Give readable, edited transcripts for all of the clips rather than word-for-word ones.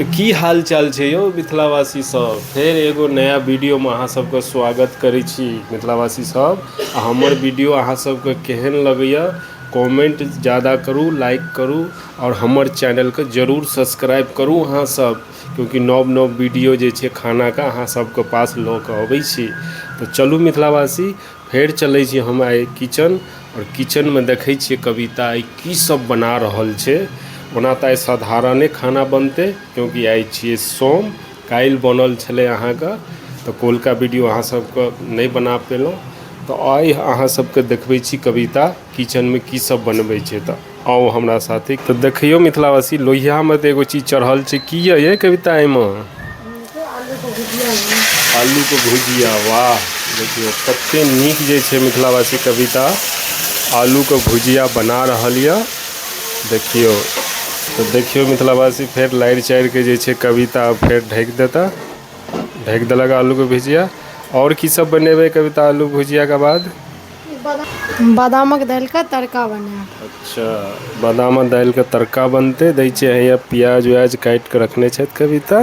तऽ की हाल चाल छै यौ मिथिलावासी सब। फेर एगो नया वीडियोमे अहाँ सबके स्वागत करै छी मिथिलावासी सब। आ हमर वीडियो अहाँ सबके केहन लगैया कमेंट ज्यादा करू, लाइक करू आओर हमर चैनलके जरूर सब्सक्राइब करू अहाँ सब, क्योंकि नव नव वीडियो जे छै खानाके अहाँ सबके पास लऽ कऽ अबै छी। तऽ चलू मिथिलावासी, फेर चलै छी हम आइ किचन, आओर किचनमे देखै छियै कविता आइ की सब बना रहल छै। ओना तऽ आइ साधारणे खाना बनतै, क्योंकि आइ छियै सोम। काल्हि बनल छलै अहाँके, तऽ कोलका वीडियो अहाँ सबके नहि बना पेलहुँ। तऽ आइ अहाँ सबके देखबै छी कविता किचनमे की सब बनबै छै। तऽ आउ हमरा साथे। तऽ देखियौ मिथिलावासी, लोहियामे तऽ एगो चीज चढ़ल छै। की यऽ ये कविता एहिमे? आलूके भुजिया। वाह, देखियौ कते नीक जे छै मिथिलावासी कविता आलूके भुजिया बना रहल यऽ। देखियौ, तऽ देखियौ मिथिलावासी, फेर लारि चारिके जे छै कविता फेर ढकि देता। ढकि देलक आलूके भुजिया। आओर की सब बनेबै कविता आलू भुजियाके बाद? बादामक दालिके तड़का बनायब। अच्छा, बादामक दालिके तड़का बनतै। दै छियै हैया प्याज उयाज काटि कऽ रखने छथि कविता।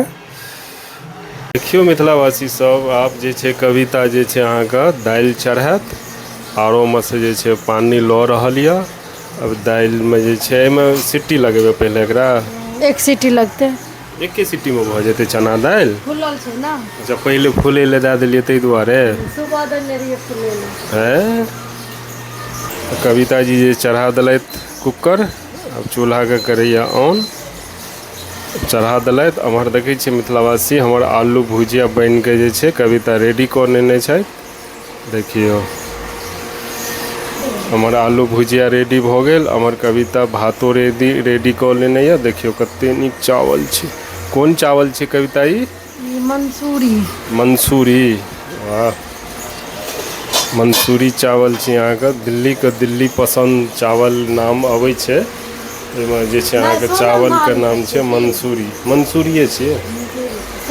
देखियौ मिथिलावासी सब, आब जे छै कविता जे छै अहाँके दालि चढ़ायत। आरोमे से जे छै पानि लऽ रहल यऽ। अब दालिमे जे छै एहिमे सीटी लगेबै पहिले एकरा। एक सीटी लगतै। एके सीटीमे भऽ जेतै चना दालि? फूलल छै ने। अच्छा, पहिले फूलै लए दए देलियै ताहि दुआरे। सुबह देने रहियै फूलै लए। हैं, तऽ कविता जी जे चढ़ा देलथि कुकर, आब चूल्हाके करैया ऑन। चढ़ा देलथि। एम्हर देखै छियै मिथिलावासी, हमर आलू भुजिया बनि कऽ जे छै कविता रेडी कऽ लेने छथि। देखियौ, हमर आलू भुजिया रेडी भऽ गेल। हमर कविता भातो रेडी रेडी कऽ लेने यऽ। देखियौ कते नीक चावल छै। कोन चावल छै कविता ई? ई मंसूरी। मंसूरी, वाह, मंसूरी चावल छै अहाँके। दिल्लीके दिल्ली पसन्द चावल नाम अबै छै। एहिमे जे छै अहाँके चावलके नाम छै मंसूरी। मंसूरिये छियै।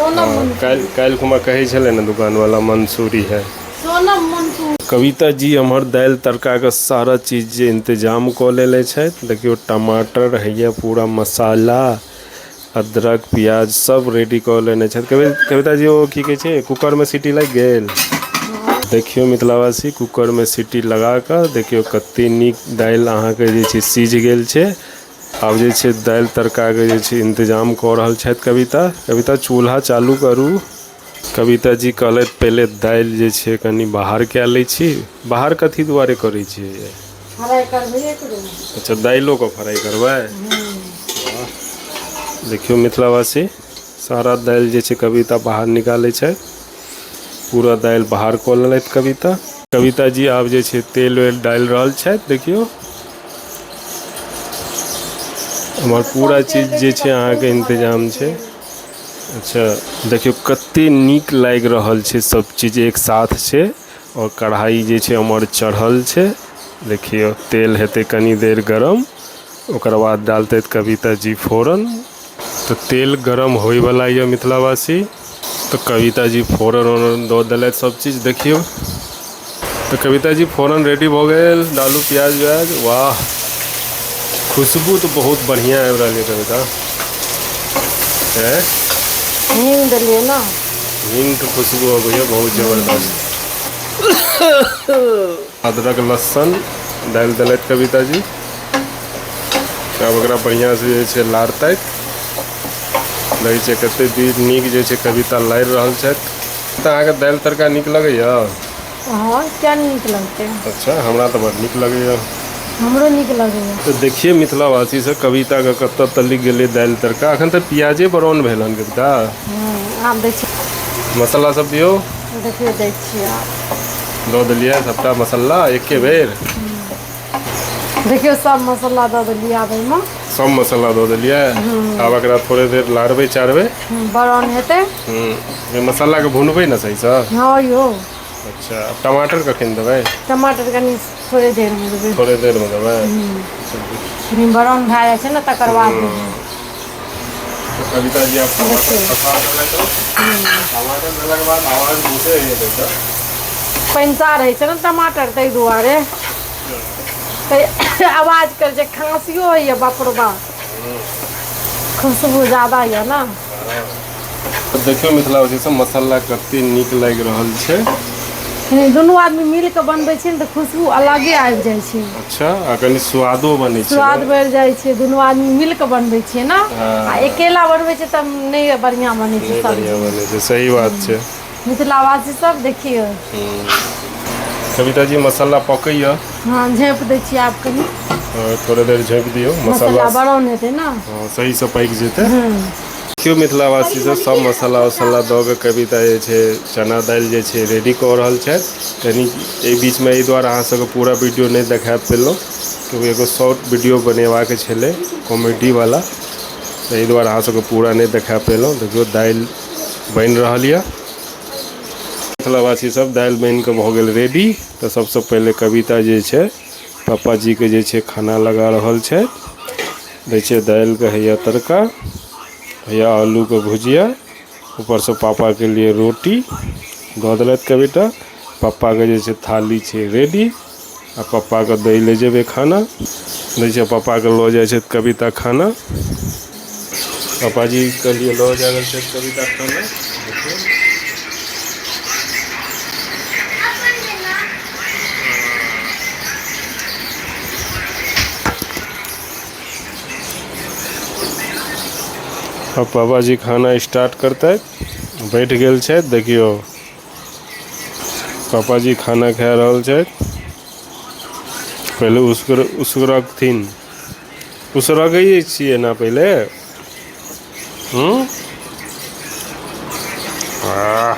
काल्हि काल्हि खुमा कहै छलै ने दुकानवाला, मंसूरी है। कविता जी हमर दालि तड़काके सारा चीज जे इंतजाम कऽ लेले छथि। देखियौ, टमाटर हैया, पूरा मसाला, अदरक, प्याज सब रेडी कऽ लेने छथि कविता जी। ओ की कहै छै, कुकरमे सीटी लागि गेल। देखियौ मिथिलावासी, कुकरमे सीटी लगा कऽ देखियौ कते नीक दालि अहाँके जे छै सीझ गेल छै। आब जे छै दालि तड़काके जे छै इंतजाम कऽ रहल छथि कविता। कविता, चूल्हा चालू करू। कविता जी कहलथि पहिले दालि जे छै कनि बाहर कए लै छी। बाहर कथी दुआरे करै छियै? फ्राइ करबै एकरो। अच्छा, दालिओके फ्राइ करबै। देखियौ मिथिलावासी, सारा दालि जे छै कविता बाहर निकालै छै। पूरा दालि बाहर कऽ लेलथि कविता। कविता जी आब जे छै तेल वेल डालि रहल छथि। देखियौ, हमर पूरा चीज जे छै अहाँके इंतजाम छै। अच्छा, देखियौ कते नीक लागि रहल छै, सब चीज एक साथ छै आओर कढ़ाई जे छै हमर चढ़ल छै। देखियौ, तेल हेतै कनी देर गरम, ओकर बाद डालतै कविता जी फोरन। तऽ तेल गरम होइवला यऽ मिथिलावासी। तऽ कविता जी फोरन ओरन दऽ देलथि सब चीज। देखियौ, तऽ कविता जी फोरन रेडी भऽ गेल। डालू प्याज व्याज। वाह, खुशबू तऽ बहुत बढ़िआँ आबि रहल यऽ कविता। हींग देलियै ने। हींगके खुशबू अबैए बहुत जबरदस्त। अदरक लहसुन डालि देलथि कविता जी। आब ओकरा बढ़िआँसँ जे छै लारतथि। लगै छै कते नीक जे छै कविता लारि रहल छथि। तऽ अहाँके दालि तड़का नीक लगैया? हँ, किया नहि नीक लगतै। अच्छा, हमरा तऽ बड नीक लगैया। हमरो नीक लगैया। तऽ देखिए मिथिलावासी सब, कविताके कतऽ तलिक गेलै दालि तड़का। अखन तऽ प्याजे ब्राउन भेल हन कविता। आब दै छी। मसाला सब दियौ। देखियौ, दै छियै आब। दऽ देलियै सबटा मसाला एके बेर। देखियौ, सब मसाला दऽ देलियै आब एहिमे। सब मसाला दऽ देलियै। आब एकरा थोड़े देर लारबै चारबै। ब्राउन हेतै। मसालाके भुनबै ने सहीसँ। हँ यौ। अच्छा, आब टमाटर कखन देबै? टमाटर कनि थोड़े देरमे देबै। थोड़े देरमे देबै। कनि ब्राउन भए जाइ छै ने, तकर बाद देबै। तऽ कविता जी आब टमाटर खसा देलथि। टमाटर देलाके बाद आवाज बहुते होइए कविता। पैनसा रहै छै ने टमाटर, ताहि दुआरे तऽ आवाज करै छै। खाँसियो होइए, बाप रो बाप। खुशबू ज्यादा यऽ ने। देखियौ मिथिलावासी सब, मसाला कते नीक लागि रहल छै। दुनू आदमी मिल के बनबै छै ने तऽ खुशबू अलगे आबि जाइ छै। अच्छा, आ कनि स्वादो बनै छै। स्वाद बढ़ि जाइ छै, दुनू आदमी मिल के बनबै छियै ने। आ अकेला बनबै छै तऽ नहि बढ़िआँ बनै छै। नहि बढ़िआँ बनै छै, सही बात छै। मिथिलावासी सब देखियौ। कविता जी, मसाला पकैया। हँ, झाँपि दै छियै आब कनि। थोड़े देर झाँपि दियौ। मसाला ब्राउन हेतै ने। हँ, सहीसँ पाकि जेतै। देखियौ मिथिलावासी सब, सब मसाला उसाला दऽ कऽ कविता जे छै चना दालि जे छै रेडी कऽ रहल छथि। कनि एहि बीचमे एहि दुआरे अहाँ सबके पूरा वीडियो नहि देखा पेलहुँ क्योंकि एगो शॉर्ट वीडियो बनेबाक छलै कॉमेडीवला, ताहि दुआरे अहाँ सबके पूरा नहि देखा पेलहुँ। देखियौ, दालि बनि रहल यऽ। मिथिलावासी सब, दालि बनि कऽ भऽ गेल रेडी। तऽ सबसँ पहिले कविता जे छै पापाजीके जे छै खाना लगा रहल छै। दै छियै दालिके हैया तड़का, हैया आलूके भुजिया, ऊपरसँ पापाके लिए रोटी दऽ देलथि कविता। पप्पाके जे छै थाली छै रेडी आ पप्पाके दै लए जेबै खाना। दै छियै पप्पाके, लऽ जाइ छथि कविता खाना। पापाजीके लिए लऽ जा रहल छथि कविता खाना। देखियौ, अब बाबाजी खाना स्टार्ट करतै, बैठ गेल छथि। देखियौ, पापाजी खाना खा रहल छथि। पहिले उसरगथिन, उसरगै छियै ने पहिले। हूँ आह।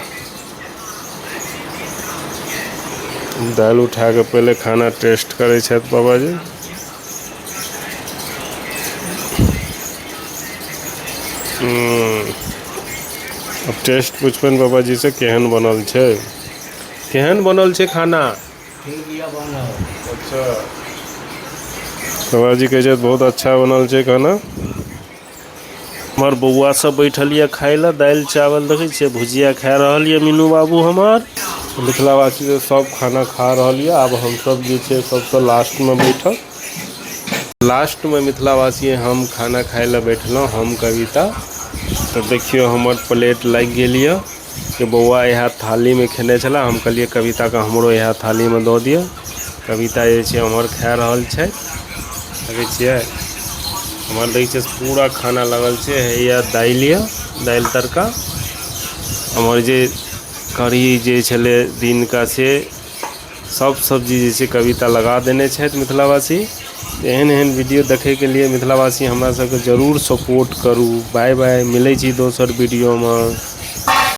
दालि उठा कऽ पहिले खाना टेस्ट करै छथि बाबाजी। अब टेस्ट पुछबनि बाबाजी से, केहन बनल छै, केहन बनल छै खाना? ठीक यऽ बनल। अच्छा, बाबाजी कहै छथि बहुत अच्छा बनल छै खाना। हमर बौआ सब बैठल यऽ खाय लए, दालि चावल देखै छियै, भुजिया खा रहल यऽ मीनू बाबू हमर। मिथिलावासी सब खाना खा रहल यऽ। आब हमसब जे छै सबसँ लास्टमे बैठब। लास्टमे मिथिलावासी हम खाना खाय लए बैठलहुँ, हम कविता। तऽ देखियौ, हमर प्लेट लागि गेल यऽ कि बौआ इएह थालीमे खेने छलै। हम कहलियै कविताके, हमरो इएह थालीमे दऽ दिअ। कविता जे छै हमर खा रहल छै। देखै छियै, हमर देखै छियै पूरा खाना लगल छै। हैया दालि यऽ, दालि तड़का। हमर जे कढ़ी जे छलै दिनका, से सब सब्जी जे छै कविता लगा देने छथि। मिथिलावासी, एहन एहन वीडियो देखैके लिए मिथिलावासी हमरा सबके जरूर सपोर्ट करू। बाय बाय, मिलै छी दोसर वीडियोमे।